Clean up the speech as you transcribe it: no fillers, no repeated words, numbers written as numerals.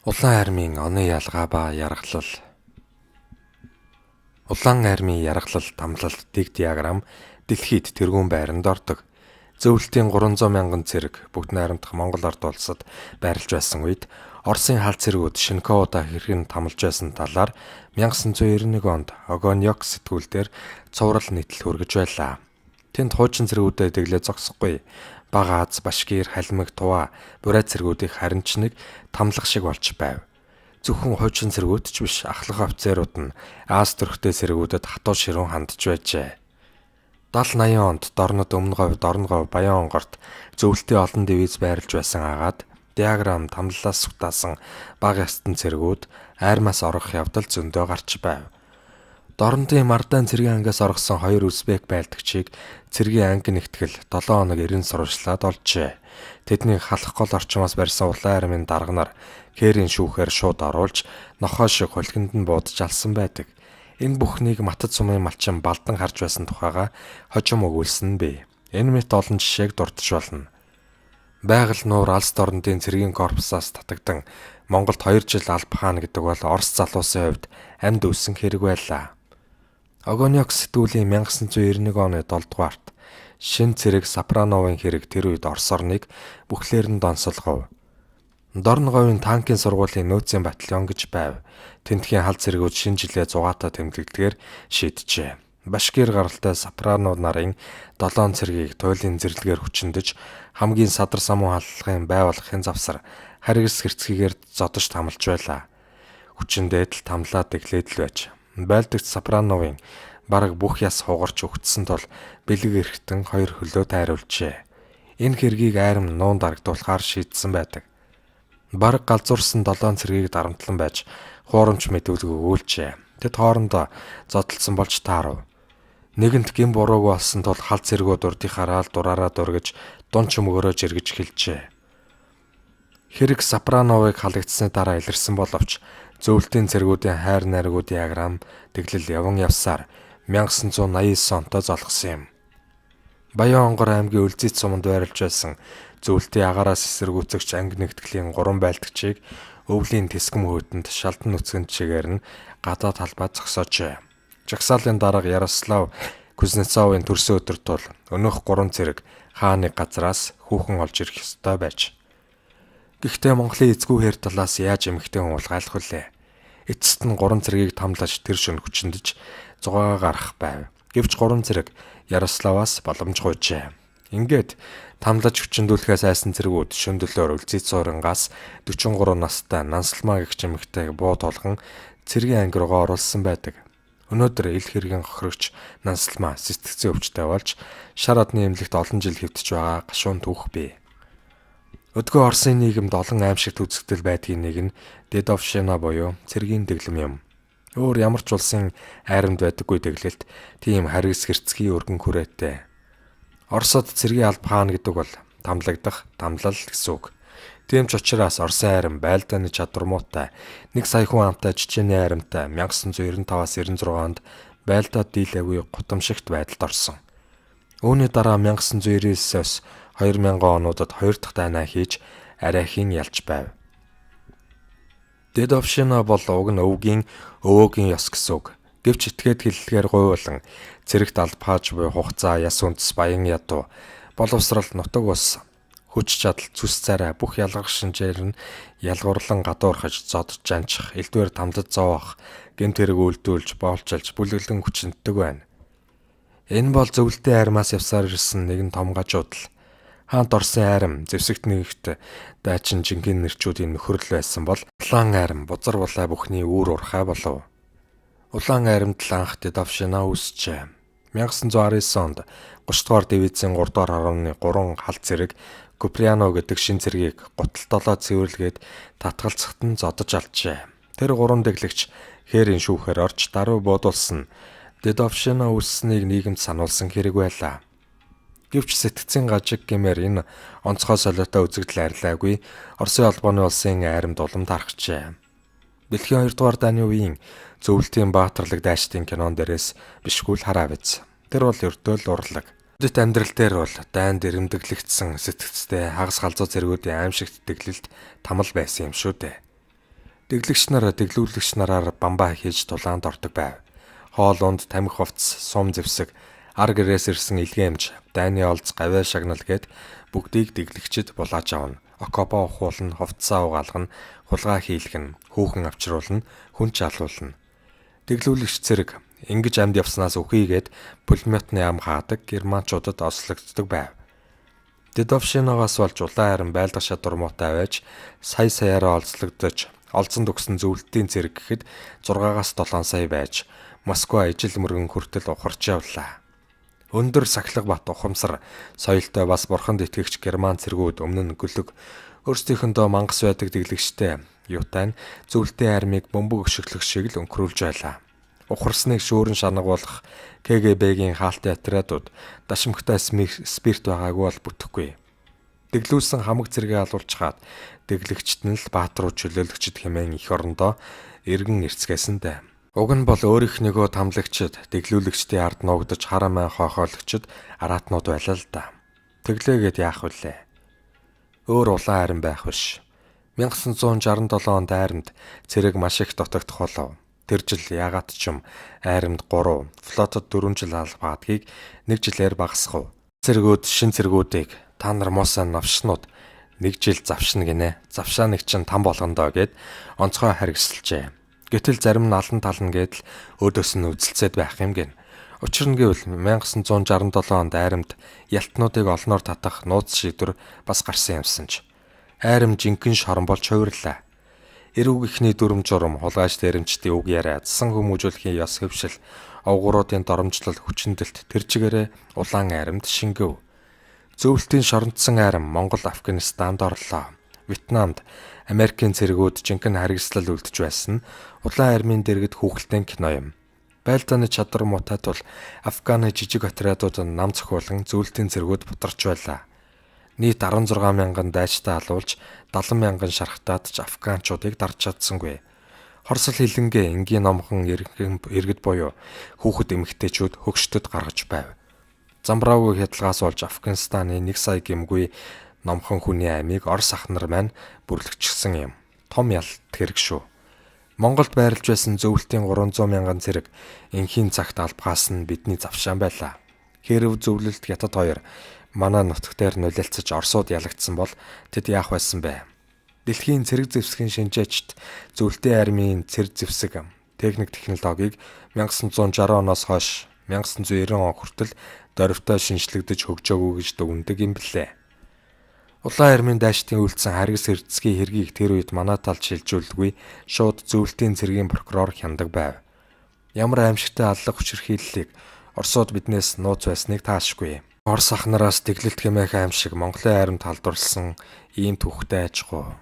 Улаан армийн оны ялгаа ба яргалал. Улаан армийн яргалал тамлалт дэг диаграм дэлхийд тэргүүн байранд ордог. Зөвлөлтийн 300 мянган цэрэг бүгд найрамдах Монгол ард улсад байрлаж байсан үед Оросын хал цэргүүд Шинкоуда хэрхэн тамлаж байсан талаар 1991 онд Огонёк сэтгүүл дээр цуврал нийтлэл хүргэж байлаа. Тэнд хуучин цэргүүдэд дэглээ зогсохгүй. Бага Аз, Башкир, Халмиг, Тува, Бурайт цэргүүдийг харин ч нэг тамлах шиг болж байв. Зөвхөн хуучин цэргүүд ч биш, ахлах офицерууд нь Аз төрхтэй цэргүүдэд хатуу ширүүн хандж байжээ. 70 80 онд Дорнод, Өмнө Говь, Дорно Говь, Баян онгорт зөвлөлтийн олон дивиз байрлаж байсан агаад диаграм тамлалаас сутаасан бага ястан цэргүүд армиас орох явдал зөндөө гарч байв. Дорнодын Мардан цэргийн ангиас оргосон хоёр узбек байлдагчийг цэргийн анги нэгтгэл 7 хоног эрен сурвалжлаад олжээ. Тэдний халах гол орчмоос барьсан улаан армийн дарга нар Кэрийн шүүхээр шууд оруулж нохой шиг хулгинд нь буудаж алсан байдаг. Энэ бүхнийг Матад сумын малчин Балдан харж байсан тухайга хожим өгүүлсэн нь бий. Энэ мэт олон жишээг дурдж болно. Байгаль нуур алс дорнодын цэргийн корпусаас татагдан Монголд 2 жил алба хаана гэдэг бол Орос залуусын хувьд амьд үүссэн хэрэг байлаа. Огонёк сэтгүүлийн 1991 оны 7 дугаарт шин цэрэг Сапрановын хэрэг тэр үед Орос орныг бүхлээр нь донсолгов. Дорно говийн танкийн сургуулийн нөөцийн батальон гэж байв. Тентхийн хал цэргүүд шинэ жилээ зугаатай тэмдэглэхээр шийджээ. Башкир гаралтай Сапранов нарын 7 цэргийг туйлын зэрлэгээр хүчиндэж хамгийн садар самуу халдлагын бай болохын завсар харгас хэрцгийгээр зодож тамалж байлаа. Хүчин дээдл тамлаад дэглээд л байж. Байлдагч Сапрановын бараг бүх яс хугарч өгцсөн тул бэлэг эрхтэн хоёр хөлөө тайруулжээ. Энэ хэргийг айрам нуун дарагдуулахаар шийдсэн байдаг. Бараг галзуурсан 7 цэргийг дарамтлан байж хуурамч мэдүүлэг өгүүлжээ. Тэд хоорондоо зодолдсон болж таарав. Нэгэнт гэм буруугүй болсон тул хал цэргүүд урдынхаараа л дураараа дургиж дун чөмгөрөө жиргэж эхэлжээ. Хэрэг Сапрановыг халагдсаны дараа илэрсэн боловч зөвлөлтийн цэргүүдийн хайр найргуу диаграм дэглэл яван явсаар 1989 онтой золгосон юм. Баян онгор аймгийн Өлзийт суманд байрлаж байсан зөвлөлтийн агаараас эсэргүүцэгч анги нэгтгэлийн 3 байлдагчийг өвлийн тэсгэм хүйтэнд шалдан нүцгэн чигээр нь гадаа талбай зогсоожээ. Жагсаалын дарга Ярослав Кузнецовын төрсөн өдөр тул өнөөх 3 цэрэг хааны газраас хүүхэн олж ирэх ёстой байж. Гэхдээ Монголын эзгүй хээр талаас яаж эмэгтэй хүн уулгайлах вүлээ? Эцэст нь 3 цэргийг тамлаж тэр шөнө хүчиндэж зугаагаа гаргах байв. Гэвч 3 цэрэг Ярославаас боломж гуйжээ. Ингээд тамлаж хүчиндүүлэхээс айсан цэргүүд шөнөдөлөөр Өлзий цуурингаас 43 настай Нансалмаа гэх эмэгтэйг буу тулган цэргийн анги руугаа оруулсан байдаг. Өнөөдөр ил хэргийн хохирогч Нансалмаа сэтгцийн өвчтэй болж шар адны эмнэлэгт олон жил хэвтэж байгаа гашуун түүх бий. Өдгөө Оросын нийгэмд олон аимшигт үзэгдэл байдгийн нэг нь Дедовщина буюу цэргийн дэглэм юм. Өөр ямар ч улсын айрамд байдаггүй дэглэлт тийм харгас хэрцгий өргөн хүрээтэй. Оросод цэргийн алба хаана гэдэг бол тамлагдах, тамлал гэсэн үг. Тийм ч учраас Оросын айрам байлдааны чадвар муутай, 1 сая хүн амтай Чечений айрамтай 1995-аас 96 онд байлдаад дийлээгүй гутамшигт байдалд орсон. Үүний дараа 1999-өөс 2000 онуудад хоёр дахь дайнаа хийж арайхийн ялж байв. Дедовщина бол уг нь өвгийн өвөөгийн ёс гэсэн үг. Гэвч этгээд хэллэгээр гуйвуулан цэрэгт албааж буй хугацаа, яс үндэс, баян ядуу, боловсрол, нутаг ус, хүч чадал, зүс царай бүх ялгарх шинжээр нь ялгуурлан гадуурхаж, зодож жанчих, элдвээр тамлаж зовоох, гэмт хэрэг үйлдүүлж, боолчилж, бүлэглэн хүчинтдэг байна. Энэ бол зөвлөлтийн армаас явсаар ирсэн нэгэн том гажуудал. Хаант Оросын айрам зэвсэгт нэгт дайчин жинхэнэ нэрчүүдийн нөхөрлөл байсан бол улаан айрам бузар булаа бүхний үүр урхай болов. Улаан айрамд л анх Дедовщина үүсжээ. 1919 онд 30 дугаар дивизийн 3 дугаар харуулны 3 хал цэрэг Куприано гэдэг шин цэргийг гутал долоо цэвэрлгээд татгалзахад нь зодож алджээ. Тэр 3 дэглэгч хээрийн шүүхээр орж даруй буудулсан Дедовщина үүссэнийг нийгэмд сануулсан хэрэг байлаа. Гэвч сэтгцийн гажиг гэмээр энэ онцгой солиотой үзэгдэл арилаагүй Оросын холбооны улсын айрамд улам тархжээ. Дэлхийн 2 дугаар дайны үеийн зөвлөлтийн баатарлаг дайчдын кинон дээрээс бишгүй л хараа биз. Тэр бол ердөө л урлаг. Бодит амьдрал дээр бол дайнд ирэмдэглэгдсэн сэтгцтэй хагас галзуу цэргүүдийн аимшигт дэглэлд тамал байсан юм шүү дээ. Дэглэгч нар дэглүүлэгч нараар бамбаа хийж тулаанд ордог байв. Хоол унд, тамхи хувцас, сум зэвсэг, ар гэрээс ирсэн илгээмж, дайны олз, гавьяа шагнал гээд бүгдийг дэглэгчид булааж авна. Окопоо ухуулна, хувцсаа угаалгана, хулгай хийлгэнэ, хүүхэн авчруулна, хүн ч алуулна. Дэглүүлэгч цэрэг ингэж амьд явснаас үхийгээд пулеметны ам хаадаг германчуудад ослогддог байв. Дедовшиногоос болж улаан арим байлдах шатар муутай байж сая саяараа олзлогдож олзонд өгсөн зөвлөлтийн цэрэг гэхэд 6-аас 7 сая байж Москва ижил мөргөн хүртэл ухарч явлаа. Өндөр сахилга бат ухамсар соёлтой бас бурханд итгэгч герман цэргүүд өмнө нь гөлөг өөрсдийнхөндөө мангас байдаг дэглэгчтэй юутай нь зөвлөлтийн армийг бөмбөг өшөглөх шиг л өнгөрүүлж байлаа. Ухарсныг шөөрөн шанагуулах КГБ-гийн хаалтын отрядууд дашимхтай спирт байгаагүй бол бүтэхгүй. Дэглүүлсэн хамаг цэргээ алуулчхаад дэглэгчд нь л баатруу чөлөөлөгчд хэмээн эх орондоо эргэн ирцгээсэн дээ. Уг нь бол өөрийнхнийгөө тамлагчид, дэглүүлэгчдийн ард нуугдаж хар амиа хойхойлогчд араатнууд байлаа л да. Тэглээгээд яах вүлээ? Өөр улаан арим байх биш. 1967 онд айрамд цэрэг маш их дутагдах болов. Тэр жил яагаад ч юм айрамд 3, флотод 4 жил албаадгийг нэг жилээр багасгав. Цэргүүд шин цэргүүдийг та нар муусаа навшнууд нэг жил завшна гинэ. Завшаа нэг чинь там болгондоо гэд онцгой харгисалжээ. Гэтэл зарим нь алан тална гэдэл өөдөөс нь үзэлцээд байх юм гин. Учир нь гэвэл 1967 онд айрамд ялтнуудыг олноор татах нууц шийдвэр бас гарсан юмсан ч. Айрам жинхэнэ шорон болж хувирлаа. Эрүүг ихний дүрм журам, хулгайч дээрэмчдийн үг яриа, цасан хүмүүжүүлэхийн ёс хөвшил, овгоруудын доромжлол хүчиндэлт тэр чигээрээ улаан айрамд шингэв. Зөвлөлтийн шоронцсон айрам Монгол Афганистанд орлоо. Вьетнамд Америкийн цэргүүд жинхэнэ харгислал үлдэж байсан нь улаан армийн дэргэд хүүхэлдэйн кино юм. Байлдааны чадвар муутай тул Афганы жижиг отрядууд нам цохиулан зөвлөлтийн цэргүүд бутарч байлаа. Нийт 16 мянган дайчтай алуулж 70 мянган шархтаад ч афганчуудыг дарж чадсангүй. Хорсол хилэнгээ энгийн номхон иргэд буюу хүүхэд эмэгтэйчүүд хөгшдөд гаргаж байв. Замбраагүй хядлагаас болж Афганистаны 1 сая гэмгүй номхон хүний амийг Орос ах нар маань бүрлэгчсэн юм. Том ялт хэрэг шүү. Монголд байрлаж байсан зөвлөлтийн 300 мянган цэрэг энхийн цагт албахаас нь бидний завшаан байлаа. Хэрв зөвлөлт хятад хоёр манай нутаг дээр нулиалцаж Оросууд ялагдсан бол тэд яах байсан бэ? Дэлхийн цэрэг зэвсгийн шинжээчд зөвлөлтийн армийн цэр зэвсэг техник технологиг 1960 оноос хойш 1990 он хүртэл дорвитой шинжлэгдэж хөгжөөгүй гэж дүгнэдэг юм билээ. Улаан армийн дайчдын үйлдсэн харгас эрдэсгийн хэргийг тэр үед манай талд шилжүүлдэггүй шууд зөвлөлтийн цэргийн прокурор хяндаг байв. Ямар аимшигтай аллах хүчирхийллийг Оросууд биднээс нууц байсныг таашгүй. Орос ах нараас тэглэлт хэмээх аимшиг Монголын армид халдварласан ийм түүхтэй аж ахуй.